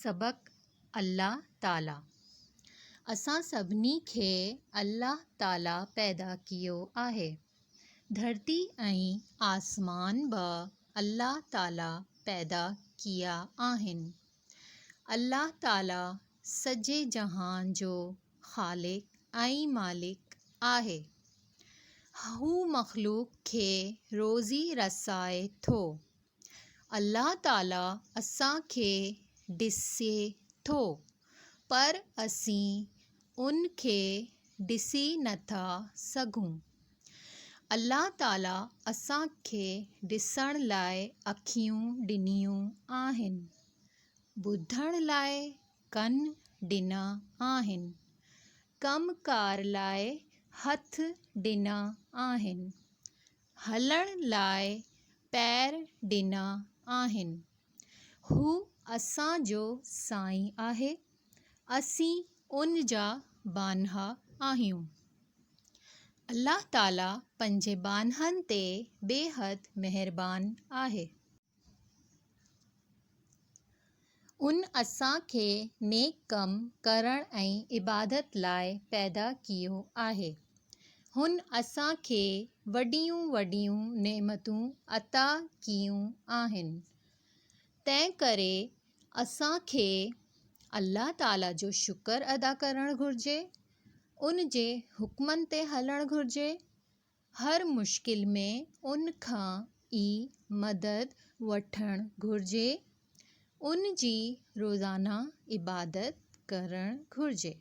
سبق الله تعاليٰ اسان سڀني کي الله تعاليٰ پيدا ڪيو آهي. ڌرتي ۽ آسمان به الله تعاليٰ پيدا ڪيا آهن. الله تعاليٰ سڄي جهان جو خالق ۽ مالڪ آهي. هو مخلوق کي روزي رسائي ٿو. الله تعاليٰ اسان کي ڏسي ٿو پر اسين ان کي ڏسي نٿا سگهون. الله تعاليٰ اسان کي ڏسڻ لاء اکيون ڏنيون آهن، ٻڌڻ لاء ڪن ڏنا آهن، ڪم ڪار لاء هٿ ڏنا آهن. هلڻ لاء پير ڏنا آهن. هو اسان جو سائين آهي، اسين ان جا ٻانها آهيون. الله تعاليٰ پنهنجي ٻانهن تي بيحد مهربان آهي. ان اسان کي نيڪ ڪم ڪرڻ ۽ عبادت لاء پيدا ڪيو آهي. هن اسان کي وڏيون وڏيون نعمتون عطا ڪيون آهن. تنهنڪري اسان کي الله تعاليٰ جو شڪر ادا ڪرڻ گهرجي، ان جي حڪمن تي هلڻ گهرجي. هر مشڪل ۾ ان کان ئي مدد وٺڻ گهرجي، ان جي روزانه عبادت ڪرڻ گهرجي.